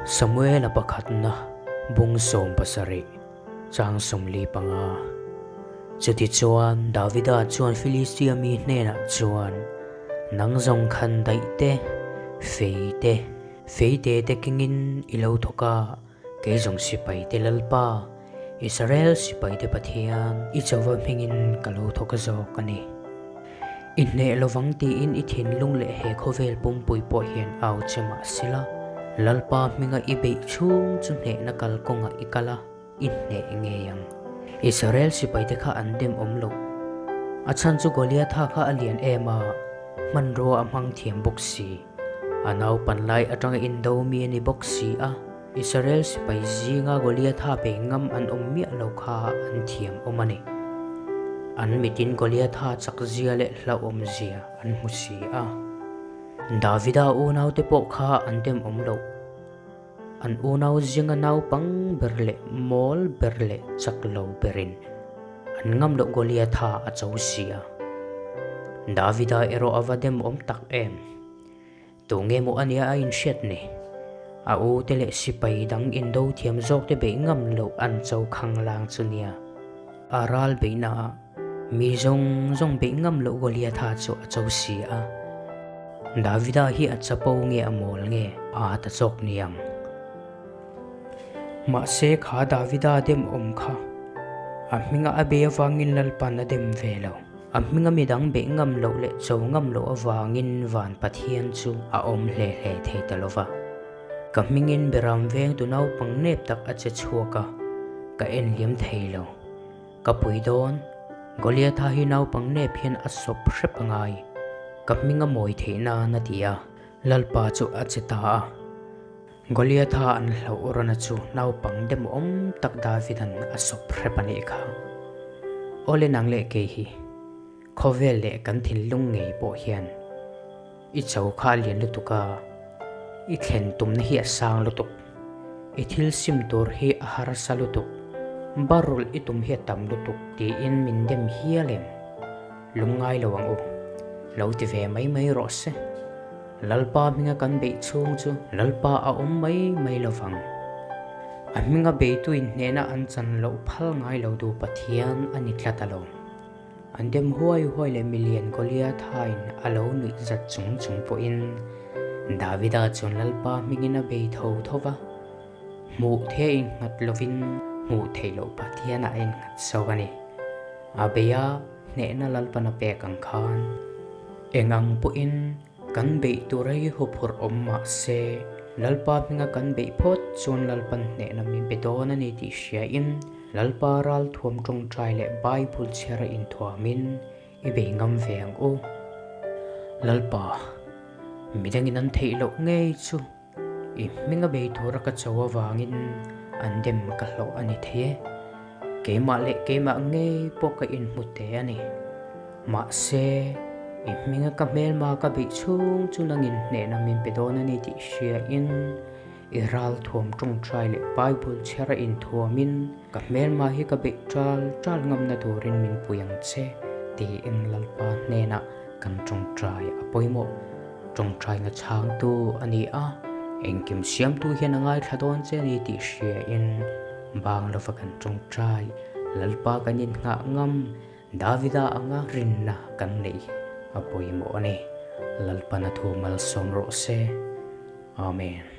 Samuela pakhatna bung 17 chang 45. Chutichuan, Davida chuan Filistia mi hnenah chuan, Nang zawng khan daih te, fei te, feite te kengin i lo thawk a, kei zawng sipaite Lalpa, Israel sipaite Pathian, i chauva hmingin ka lo thawk zawk a ni. I hneh lovang tiin i thinlung leh he khawvel pumpui pawh hian au che mah sela, Lalpa hminga i beih chhung chu hnehna kalkawngah i kal a, i hneh ngei ang. Israel sipaite kha an dem awm lo. A chhan chu Goliatha kha a lian em a, hmanrua a hmang thiam bawk si. A naupan lai atanga indo mi a ni bawk si a, Israel sipai zinga Goliatha bei ngam an awm miah lo kha an thiam awm a ni. An mitin Goliatha chak zia leh hlauhawm zia an hmu si a. Davida unaute pawh kha an dem awm loh. An unau zinga naupang ber leh mawl ber leh chak lo berin an ngam loh Goliatha a cho si a. Davida erawh a va dem awm tak em? Tunge maw a nia a inhriat ni? A u te leh sipai dang indo thiam zawk te beih ngam loh an cho khanglang chu nia. A ral beihna ah mi zawng zawng beih ngam loh Goliatha chu a cho si a. Davida hi a chapo nge a mawl nge a ta chawk niang. Mahse kha Davida dem awm kha a hminga a bei avangin Lalpan a dem ve lo. A hminga midang beih ngam loh leh cho ngam loh avangin van Pathian chu a awm hle hle thei ta lo va. Ka hmingin beram vengtu naupang nep tak a che chhuak a, ka en liam thei lo. Ka pui dawn, Goliatha hi naupang nep hian a sawp hrep a ngai. Ka hminga mawi theih nan a ti a, Lalpa chu a che ta a. Goliatha an hlauh rana chu naupang demawm tak Davida'n a sawp hrep a nih kha. Awle nang leh kei hi, khawvel leh kan thinlung ngei pawh hian i cho kha a lian lutuk a, i thlen tumna hi a sang lutuk, i thil sim tur hi a harsa lutuk, barulh i tum hi a tam lutuk tiin min dem hial em? Lungngai lo ang u, lo ti ve mai mai rawh se. Lalpa hminga kan beih chhung chu Lalpa a awm mai mai lo vang. A hminga beituin hnehna an chan loh phal ngai lo duh Pathian a ni tlat a lo. An dem huai huai leh milian Goliathain a lo nuih zat chung chung pawhin Davida chuan Lalpa hmingin a bei tho tho va. Hmuh theih a innghat lovin hmuh theih loh Pathianah a innghat zawk a ni. A bei a. Hnehna Lalpan a pek ang khan eng ang pawhin kan beih tur hi huphurh awm mah se, Lalpa hminga kan beih phawt chuan Lalpan hnehna min pe dawn a ni tih hriain Lalpa ralthuam tawngtai leh Bible chhiar a inthuamin i bei ngam ve ang u. Lalpa, midangin an theih loh ngei chu I hminga bei tura ka cho avangin an dem ka hlawh a ni thei e. Keimah leh keimah ngei pawh ka inhmu te a ni. Mahse, i hminga ka hmelma ka beih chhung chu nangin hnehna min pe dawn a ni tih hriain i ralthuam tawngtai leh Bible chhiar a inthuamin ka hmelma hi ka beih ṭal ṭal ngamna turin min pui ang che tiin Lalpa hnenah kan tawngtai a pawimawh. Tawngtaina chhangtu a ni a, engkim siamtu hian a ngaithla dawn che a ni tih hriain bang lova kan tawngtai, Lalpa kan innghah ngam, Davida anga rinna kan neih hi a pawimawh a ni. Lalpana thu malsawm rawh se. Amen.